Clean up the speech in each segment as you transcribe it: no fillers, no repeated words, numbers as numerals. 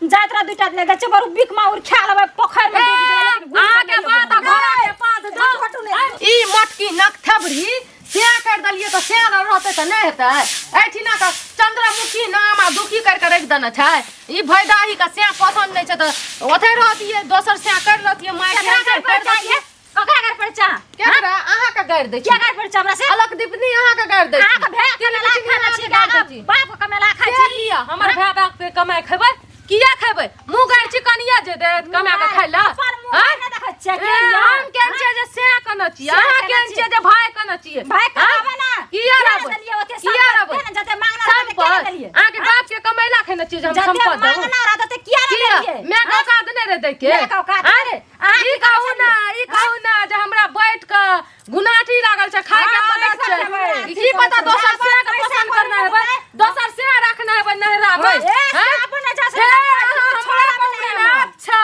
जाइत रह दुटा ले गछ बरु बिक माउर खा लेबै पोखर में डूब जेबै लेकिन घुरि अहाँ कऽ के नहि बात आ अयबै। घोड़ा के पात दो हटू नहि। ई मटकी नकथबरी सेया कर देलियै तऽ सेया न रहतै तऽ नहि हेतै एहिठिना के चंद्रमुखी नाम आ दुखी कर के राखि देने छै ई भैदाही के सेया पसंद नहि छै तऽ ओतै रहतियै दोसर सेया कर लतियै माय केकरा घर पर चाहिए ककरा घर पर चाह केकरा अहाँ के गारि दै छी के घर पर चाह हमरा से अलग दीपनी अहाँ के गारि दै अहाँ के भाय कमेला खाना छी छी बाप के कमेला खाइ से छी किया हमर भाय बाप के कमाय खेबै किया खेबै मुँह गारि छी कनिया जे देत कमा के खाइ ला अपन मुँह आँय? नहि देखै छियै ए, के यऽ? हम केहन छियै जे से कने छियै से अहाँ केने केहन छियै? छियै जे भाय कने छियै भाय आँय? कमाबै ना किया किया रहबै देलियै ओते किया सम्पत्ति रहबै ने जते मांगना रहतै सम्पत्ति किया देलियै अहाँके बाप के कमैला खेने छियै जे हम जते सम्पत्ति देबो मांगना रहतै ते किया ने किया देलियै मैं के औकात नहि रहै दै के माय के औकात आँय? नहि। अहाँ ई की करै कहू ना ई कहू ना जे हमरा बैठ के गुनाठी लागल छै खाय के हाँ, मदद छै सब ई की पता दोसर से के पैसा पसंद कोइ करना हेबै नहि दोसर से रखना हेबै नहीं रहबै ए, हैं? अपन जा हे, अहाँ हमरा पकड़े ना, अच्छा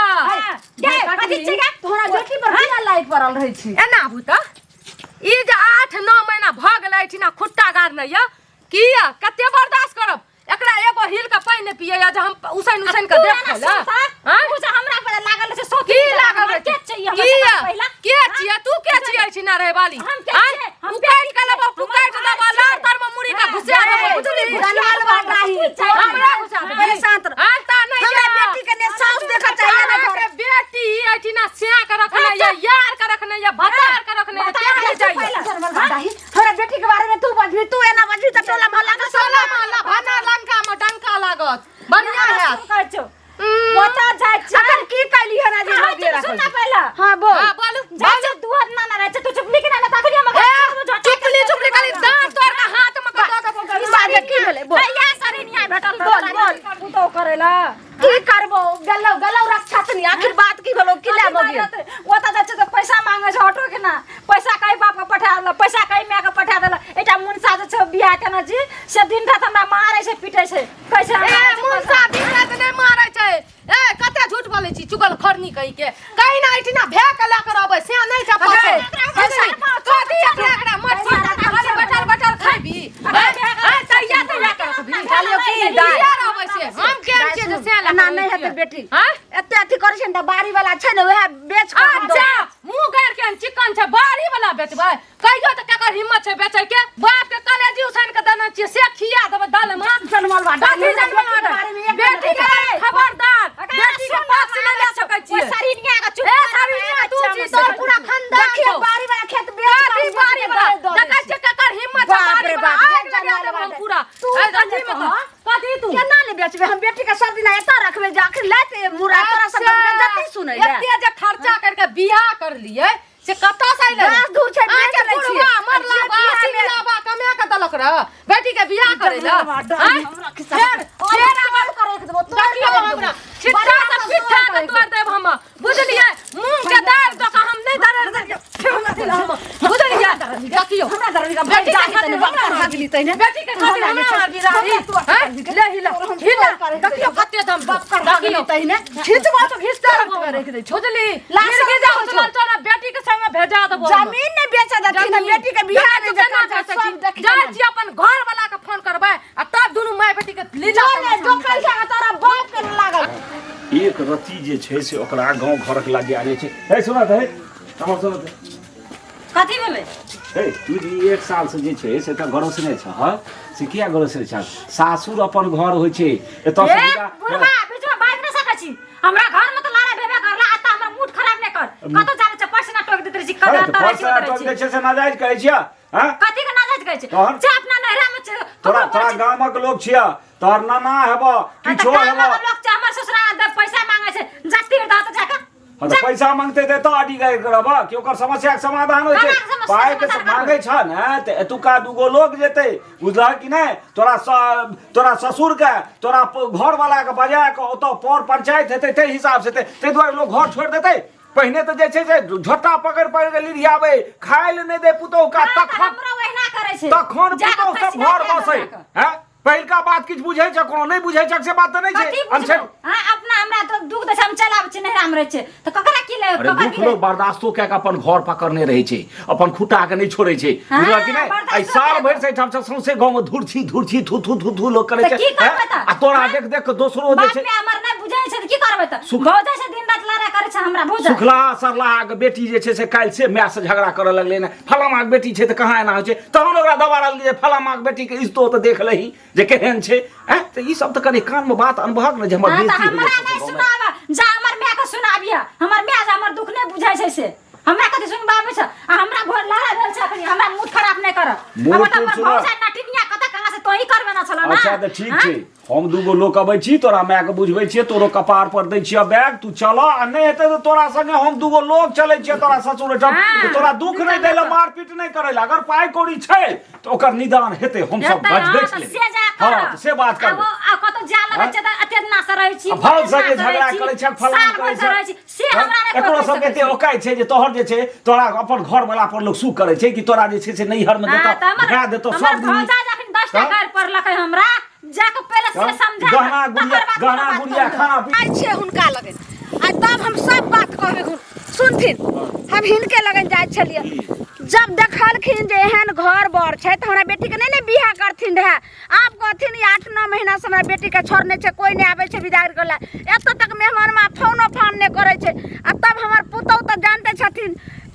गे कथी छै गे तोहरा बेटी पर किया लाइट पड़ल रहै छी एना आबू तऽ ई जे 8-9 महीना भऽ गेलै एहिठिना खुट्टा गाड़ने यऽ किया कते बर्दाश्त करब एकरा एगो हिल के पानि नहि पियैया जे हम उसैन उसैन के देख खाइ लए आँय? तू जे हमरा पर लागल छै सो की लागल के रहै छै? चाहिए हमरा किया सबसँ पहिला के छियै तू के छियै एहिठिना रहै वाली हम के आँय? छियै? हम उकाटि के लेबो हमर पुकाटि भाय देबो छियै। लार तर में मुड़ी के हाँ, घुसा देबो ए, बुझली जनमल बाटाही हमरा घुसा देबी पहिले शांत रह। आँय, ता नहि हमरा जा। बेटी के ने साउस देखऽ चाहिए ने घर अहाँके बेटी एहिठिना स्या के रखने ये यार के रखने ये भतार के रखने ये भतार क्या के चाहिए पहिले। जनमल बाटाही हमरा बेटी के बारे में तू बजबी तू एना बजबी त टोला मोहल्ला के सब टोला मोहल्ला भाना लंका में डंका लागत बढ़िया हैत कहै छौ ओतऽ जाइ छै अखन की कैली हन आज कहै छौ, सुन ना पहिला हां बोल हां बोलू जाइ छै दुआर ना ना रहै छै तू चुपली के ना ना तखनी हम ए चुपली चुपली खाली दांत तोड़ के हाथ में कटो देबो ई बात की भेलै बोल भैया सरे नहीं भेटल बोल, बोल। पुतोह करेला की करबो गलो गलो रक्षा तनी आखिर बात की भेलो की ले मगिए ओतऽ जाइ छै तऽ पैसा मांगे छै ऑटो के ना पैसा कहीं बाप के पठा देलक पैसा कहीं माय के पठा देलक एकटा मुनसा जे छै बियाह केने छी से दिन रात हमरा मारै छै पीटै छै कैसे ए मुनसा दिन रात नहि मारै छै ए कते झूठ बोलै छी चुगल खरनी कहि के कहीं ना एठिना भे के लए के रहबै से नहि छै पसंद कथी एकरा एकरा मत खाली बैठल बैठल खैबी ए तैया तैया के रखबी कहलियौ की दाइ किया रहबै से हम केहन छियै जे से लए एना नहि हेतै बेटी आँय? एते अथी करै छै ने तऽ बाड़ी वाला छै ने वएह बेच कऽ दो अच्छा मुंह गाड़ के चिकन छै बाड़ी वाला बेचबै कहियो तऽ केकर हिम्मत छै बेचै के बाप के कलेजी उसान के देने छियै से खिया देबै दाल में जनमल बा कथी जनमल बाटे? बेटी के खबरदार बेटी के पास से नहि लए सकै छियै शरीर के चुप ए शरीर तू छी तोर पूरा खानदान देखिए छौ। बाड़ी वाला खेत बेच कथी बाड़ी वाला देखै छियै केकर हिम्मत छै बाप बाड़ी रे वाला बाप, आगि बेच लगा देबै जनमल हम बाटे। पूरा तू ए, कने अथी में कह? कथी तू केना ने बेचबै हम बेटी के सब दिन एतऽ रखबै जे आखिर लाते मुरा तोरा सब बेइज्जती सुनै ले एते जे खर्चा करके बियाह कर लिए से कतऽ से अइलै गाछ दूर छै, बेच अहाँके लै छियै। बुढ़वा मरला आ जे बा बियाह मे- सिंगला बा कमा के देलक रह बेटी के बियाह करे ला जनमल आँय? फेर फेर आब देखियौ हमरा छिट्टा से पिट्ठा के तोड़ देब हम बुझलियै मूंग के दाल दऽ कऽ हम नहि दरड़ देब बुझलियै देखियौ हमरा दरड़ के बेटी के भाई खातिर बाप हमरा भागली तैने बेटी के खातिर हमरा मारबी राही हैं? ले हिला हिला देखियौ कते दम बाप कर भागली तैने खींचबो तो घिसते रहबो रख दै छौ। बुझली लाश मिर्गी रख जाउ दै छौ। चल चल बेटी के संग भेजा देबो हम। जमीन नहि बेच देथिन जमीन। बेटी के बियाह बेटी नहि जे केना खर्चा बेचै सब छी? देखी जाइ छी अपन घर वाला के फोन करबै आ तब दुनू माय बेटी के लीला जो ने जो कल तोरा बाप के लागल एक रत्ती जे छै से ओकरा गाँव घरक लज्जा नहि छै हे सुनत हे हमर सुनत हे कथी भेलै हे तू जे एक साल से जे छै से तऽ गरोसने छ हँ से किया गरोसने छ सासुर अपन घर होइ छै एतऽ से ए विदा बुढ़वा बीच में बाजि नहि सकै छी हमरा घर में तऽ लड़ाई भेबे करला आ तऽ हमर मूड खराब नहि कर कतौ जाबै छै पर्स ना टोक दैत रहै छी अरे कतौ तऽ रहै छी पर्स ओतऽ रहै टोक छी दै छै से नाजायज कहै छियै हँ कथी के नाजायज कहै छै तहन? जे अपना नैहरा में छै तोरा ककरो तोरा कहै छै- गामक लोक छियै तोहर नाना हेबऽ हाँ, तऽ किछो गामक हेबऽ लोक छै हमर ससुरा पैसा मांगे छै जाति दऽ तऽ जाके हाँ तऽ पैसा मांगते तऽ एतऽ अडी गाड़ि करब कि ओकर समस्याके समाधान होइ छै केना समस्या पाइके समाधान करबै? मांगै छ ने तऽ एतुका दूगो लोक जेतै बुझलह कि नहि तोरा स तोरा ससुरके तोरा घरवलाके बजा कऽ ओतऽ पर पंचायत हेतै ताहि हिसाबसँ हेतै ताहि दुआरे लोक घर छोड़ि देतै पहिने तऽ जे छै से झोटा पकड़ि पकड़ि कऽ लिरियाबै खाय लए नहि दै पुतोहुके हाँ, तऽ तखन हमरो ओहिना करै छै तखन जा कऽ पुतोहु सब फैसला घर कए बसै देलक। हैं पहिलका बात किछु बुझै छ कोनो नहि बुझै छ से बात तऽ नहि कथी छै बुझबै हाँ अपना हमरा तो दुख दै छै हम चल आबै छी नैहरा मे रहै छै तऽ ककरा की ले अरे ककरा दुख की लोग बर्दाश्तो कए कऽ अपन घर पकड़ने रहै छै अपन खुट्टा के नहि छोड़ै छै हाँ, बुझलह कि नहि बर्दाश्तो एहि साल कए भरि से एहिठाम से सौंसे गाँव मे धुरछी धुरछी थू थू थू थू लोक करै तऽ छै की करबै हैं? तऽ? आ तोरा हाँ? देख देख कऽ दोसरो जे बाप छै माय हमर नहि बुझै भौजाइ से दिन रात लड़ाइ करै छै हमरा भौजाइ। सुखला सरलाहा के बेटी जे छै से काल्हि से माय से झगड़ा करऽ लगलै ने, फलामा के बेटी छै तऽ कहाँ एना होइ छै। तहन ओकरा दबा रहल जे फलामा के बेटी के इज्जतो तऽ देख लही जे केहन छै। आँय, तऽ ई सब तऽ कनि कान मे बात अनबहक ने जे हमर हाँ, तऽ बेइज्जती होइए हमरा सौंसे नहि गाँवमे। सुनाब, जा हमर माय के सुनाबिह। हमर माय जे हमर दुख नहि बुझै छै से हमरा कथी सुनबाबै छै? आ हमरा घर लड़ाइ भेल छै अखनी, हमरा मूड खराब नहि कर। मूड हमर तूड हमर सुना। भौजाइ नटिनिया कतऽ कहाँ से तोही करबे ना छलो ना। अच्छा तऽ ठीक हाँ? छै, हम दूगो लोक अबै छी, तोरा मायके बुझबै छियै, तोरो कपार पर दै छियै बैग, तू चल। आ नहि हेतै तऽ तोरा संगे हम दूगो लोक चलै छियै तोरा ससुर ओहिठाम। हाँ। तोरा दुख नहि दै लए, मारपीट नहि करै लए। अगर पाइ कौड़ी छै तऽ ओकर निदान हेतै, हम सब हेतै, गज हाँ, देख तऽ लेबै। से जा कर। हाँ, तऽ से बात आ करबै। आ कतौ जा लगै हाँ? छै तऽ एते नाश रहै छी, आ भाव ओते संगे नाश रहै झगड़ा छी, करै छै, फलाना साल करै भरि छै। रहै छी, से हमरा नहि कोइ एकरो कहि सबके सकै एते छै। औकात छै जे तोहर जे छै तोरा अपन घर वाला पर लोग सू करै छै कि तोरा जे छै से नैहर में हाँ, देतौ, तऽ हमर भए देतौ हमर सब दिन। भौजाइ जखन 10 टा हाँ? गारि पड़लकै हमरा, जाके पहिले से हाँ? समझा गहना तकर गुड़िया बाद गहना कोनो बात गुड़िया करबै। खाना पीना आइ छियै हुनका लगन, आ तब हम सब बात कहबै। सुनथिन, हम हिनके लगन जाइ छलियै, जब देखलखिन जे एहन घर बर छै तऽ हमरा बेटीके नहि ने बियाह करथिन रहए। आब कहथिन ई 8-9 महीनासँ हमरा बेटीके छोड़ने छै, कोइ नहि आबै छै विदाइ करै लए, एतऽ तक मेहमानमे फोनो फान नहि करै छै। आ तब हमर पुतहु तऽ जानते छथिन,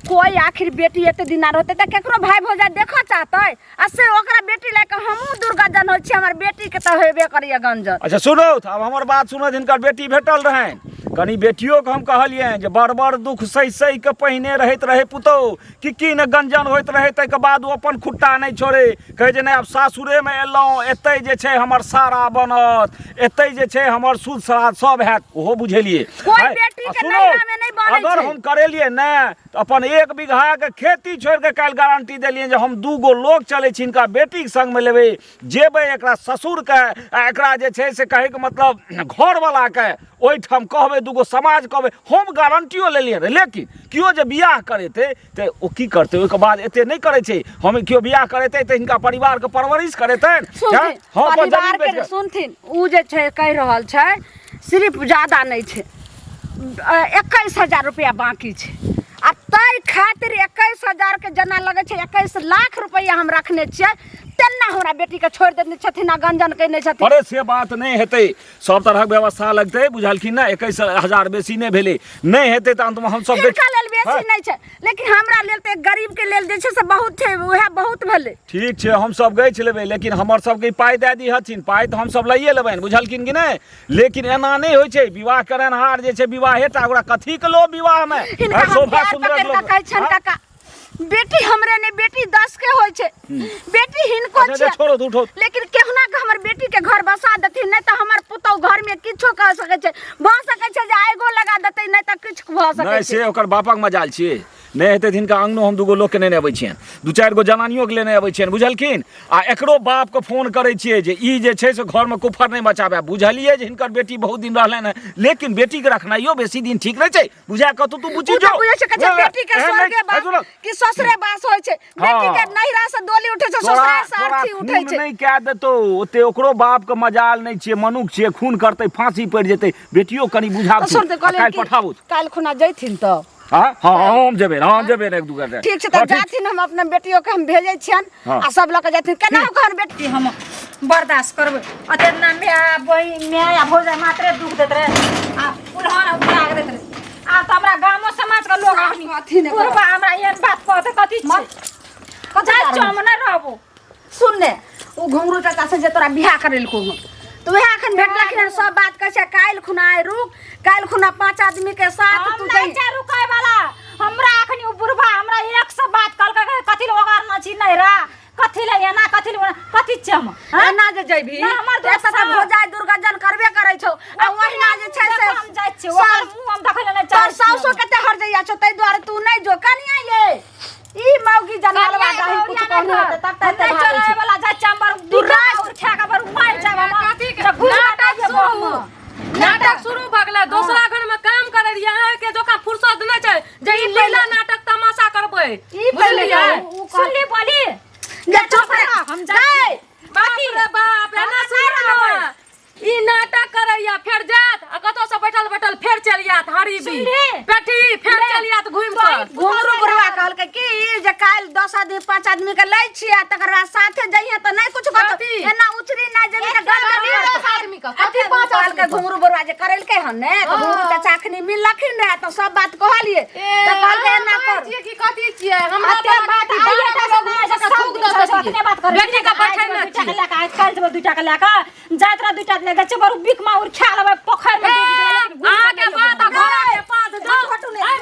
कोइ आखिर बेटी एते दिना रहतै तऽ केकरो भाय भौजाइ देखऽ चाहतै? आ से ओकरा बेटी लए कऽ हमहूँ दुर्गजन होइ छी, हमर बेटीके तऽ हेबे करैए गंजन। अच्छा सुनू, आब हमर बात सुनू। हिनकर बेटी भेटल रहनि, कनि बेटियोके हम कहलियनि जे बड़ बड़ दुख सहि सहि कऽ पहिने रहैत रहै पुतहु, कि की ने गंजन होइत रहै, ताहिके बाद ओ अपन खुट्टा नहि छोड़े, कहै जे नहि आब सासुरेमे एलहुँ, एतहि जे छै हमर सारा बनत, एतहि जे छै हमर शुद्ध श्राद्ध सब हैत। ओहो बुझेलियै। कोइ आँय, बेटी आ के सुनू, नैहरामे नहि बनै अगर छै। हम करेलियै ने तऽ अपन 1 बीघाके खेती छोड़ि कऽ काल्हि गारंटी देलियनि जे हम 2 गो लोक चलै छी, हिनका बेटीके संगमे लेबै, जेबै एकरा ससुरके आ एकरा जे छै से कहैके मतलब घरवलाके ओहिठाम कहबै, 2 गो समाज कहबै, हम गारंटियो लेलियै रहए। लेकिन केओ जे बियाह करेतै तऽ ओ की करतै? ओहिके बाद एते नहि करै छै। हम केओ बियाह करेतै तऽ हिनका परिवारके परवरिश करेतनि? सुनथिन, हम अपन जमीन परिवार बेच के कऽ- सुनथिन, ओ जे छै कहि रहल छै सिर्फ ज्यादा नहि छै, 21,000 रुपया बाकी छै। आ ताहि खातिर 21,000 के जेना लगै छै 21 लाख रुपया हम रखने छियै, तेना हमरा बेटीके छोड़ि देने छथिन आ गंजन केने छथिन। अरे से बात नहि हेतै, सब तरहक व्यवस्था लगतै, बुझलखिन ने? 21,000 बेसी नहि भेलै, नहि हेतै तऽ अन्तमे हमसब हिनका लेल बेसी हाँ। नहि छै, लेकिन हमरा लेल तऽ एक गरीब के लेल जे छै से बहुत छै, उएह बहुत भेलै। ठीक छै, हमसब गछि लेबै, लेकिन हमर सबके पाइ दए दिहथिन। पाइ तऽ हमसब लैए लेबनि, बुझलखिन कि नहि? लेकिन एना नहि होइ छै। विवाह करेनहार जे छै विवाहे टा, ओकरा कथीके लोभ विवाहमे? हिनका हम शोभा पैर सुन्दरक पकड़ि कऽ लोभ। कहै छनि हाँ? काका, बेटी हमरे नहि, बेटी 10 के होइ छै, बेटी हिनको अच्छा, छै। अच्छा, छोड़ो, उठो। लेकिन केहुना के हमर बेटी के घर बसा देथिन, नहि तऽ हमर पुतहु घर में किछो कह सकै छै, भऽ सकै छै जे आगो लगा देतै, नहि तऽ किछु भऽ सकै नहि छै। से ओकर बापक मजाल छियै। नहि हेतै तऽ हिनका अङ्गनो हम 2 गो लोकके नेने अबै छियनि, 2-4 गो जनानियोके लेने अबै छियनि, बुझलखिन? आ एकरो बापके फोन करै छियै जे ई जे छै से घरमे कुफर नहि मचाबै। बुझलियै जे हिनकर बेटी बहुत दिन रहलनि हेँ, लेकिन बेटीके रखनाइयो बेसी दिन ठीक नहि छै। बुझा कतौ तू बुझि ओ तऽ जो। बुझै छै, कहै छै बेटी के एहन नहि- स्वर्गे हे सुनू, बास कि ससुरे बास होइ छै। बेटी के हाँ। नैहरा से डोली उठै छै, तोरा ससुरा से तोरा अर्थी उठै खून छै। नहि कए देतौ ओते, ओकरो बापके मजाल नहि छियै, मनुख छियै, खून करतै फांसी पड़ि जेतै। बेटियो कनि तऽ बुझाबू सुनते आ कहलियै काल्हि कि पठाबू। काल्हि खुना जैथिन तऽ हाँ हाँ, हम जेबै, हम जेबै ने 1-2 घंटा। ठीक छै, तऽ हाँ, ठीक। जाथिन, हम अपना बेटियो के हम भेजै छियनि हाँ। आ सब लऽ कऽ जाथिन केना ओकर बेटी। कि हम बर्दाश्त करबै अते ना? माय बहिन, माय आ भौजाइ मात्रे दुख दैत रहे आ उल्हन उठा के दैत रहे। आब तऽ हमरा गामो समाज के लोग अखनी अथी नहि बुढ़बा हमरा एहन बात कहतै, कथी छै? कथी जाइ जा छियौ, हम नहि रहबो। सुन ने, ओ घुंघरू चाचा से जे तोरा बियाह करेलको हन, तऽ वएह एखन भेटलखिन हन, सब बात कहै छै काल्हि खुना आइ रुक, काल्हि खुना 5 आदमी के साथ हम तू नहि जइहे। छै रुकै वाला। हमरा अखनी ओ बुढ़बा हमरा एक सौ बात कहलकै, कथी ले ओगारना छी नहीं रा, कथी ले एना, कथी ले ओना, कथी छै हम? हाँ? एना जे जइबही नहि, हमर दोस्त एतऽ तऽ छौ। भौजाइ दुर्गजन करबे करै छौ आ ओहिना जे छै से हम जाइ छियै, ओकर मुँह हम देखै लए नहि तोर चाहै छियै। साउसो कते हर जइया छौ, ताहि दुआरे तू नहि जो। कनिया ये, ई मौगी जनलवा दही कुछ कहने होते तब तक नहि चढ़े वाला जाइ छियै, हम बड़ तू रात खा के बड़ मारि जाब हम। कथी के तऽ घुसि नाटक जाइए शुरू बम। नाटक शुरू भऽ गेलै। दोसरा घर में काम करै रहियै, अहाँके जोका फुर्सत नहि छै जे ई लीला नाटक तमाशा करबै। ई पहिले बुझलियै? उ सुनली बोली जे चुप रे। हम जाइ छियै। बाप रे बाप, एना सुनू ने, ई नाटक करैया, फेर जायत आ कतौ से बैठल बैठल फेर चलि जायत हरी भी सुनली? पेठी फेर चलि जायत घुमि कऽ। घुंघरू बुढ़वा कहलकै कि जे काल्हि 10 आदमी 5 आदमी के लै छियै, तकर बाद साथे जइहे तऽ नहि कुछ कहतौ। कथी? एना उचरी नहि जेबही तऽ गंजन कथी करतौ। 10 आदमी के? कथी 5 आदमी कहलकै घुंघरू बरुआ जे करेलकै हन ने, तऽ घुंघरू चाचा अखनी मिललखिन रहे, तऽ सब बात कहलियै, तऽ कहलकै एना कर। छियै कि कथी छियै हमरा? अते बात आइए टा से नहि छै, सब दिन छै, अखने बात करै। बेटी के पठेने दूटा के लए कऽ आइ काल्हि जेबै, दूटा के लए कऽ जाइत रह, दूटा लए कऽ बरू बिक माउर खा लेबै, पोखरि मे डूबि जेबै, लेकिन घुरि कऽ अहाँके नहि एबै।